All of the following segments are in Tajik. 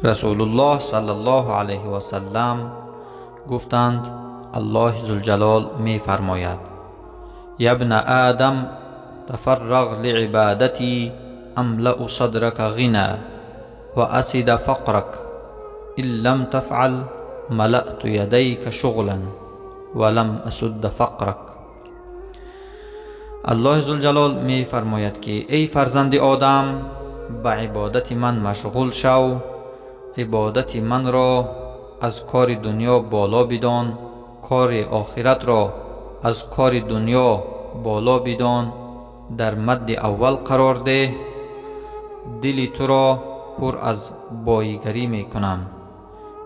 Расулуллоҳ саллаллоҳу алайҳи васаллам гуфтанд: Аллоҳи Зулҷалол мефармояд: يا ابن آدم، تفرغ لعبادتي، أملأ صدرك غنى وأسد فقرك، إن لم تفعل ملأت يديك شغلا ولم أسد فقرك. Аллоҳи Зулҷалол мефармояд, ки эй фарзанди Одам, ба ибодати ман машғул шав, ибодати манро аз кори дунё боло бидон, кори охиратро аз кори дунё боло бидон, дар мадди аввал қарор деҳ, дили туро пур аз боигарӣ мекунам,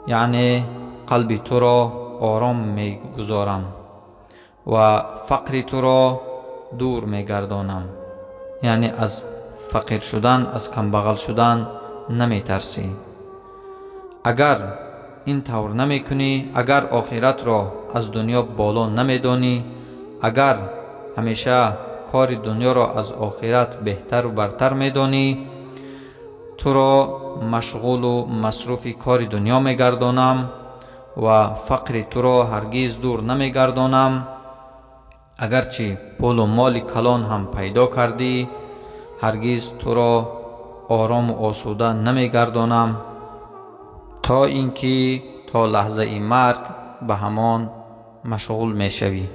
яъне қалби туро ором мегузорам ва фақри туро дур мегардонам, яъне аз фақир шудан, аз камбағал шудан наметарсӣ. Агар ин тавр намекунӣ, агар охиратро аз дунё боло намедонӣ, агар ҳамеша кори дунёро аз охират беҳтару бартар медонӣ, туро машғулу масруфи кори дунё мегардонам ва фақри туро ҳаргиз дур намегардонам. Агарчи пулу моли калон ҳам пайдо кардӣ, ҳаргиз туро орому осуда намегардонам, то ин ки то лаҳзаи марг ба ҳамон машғул мешавӣ.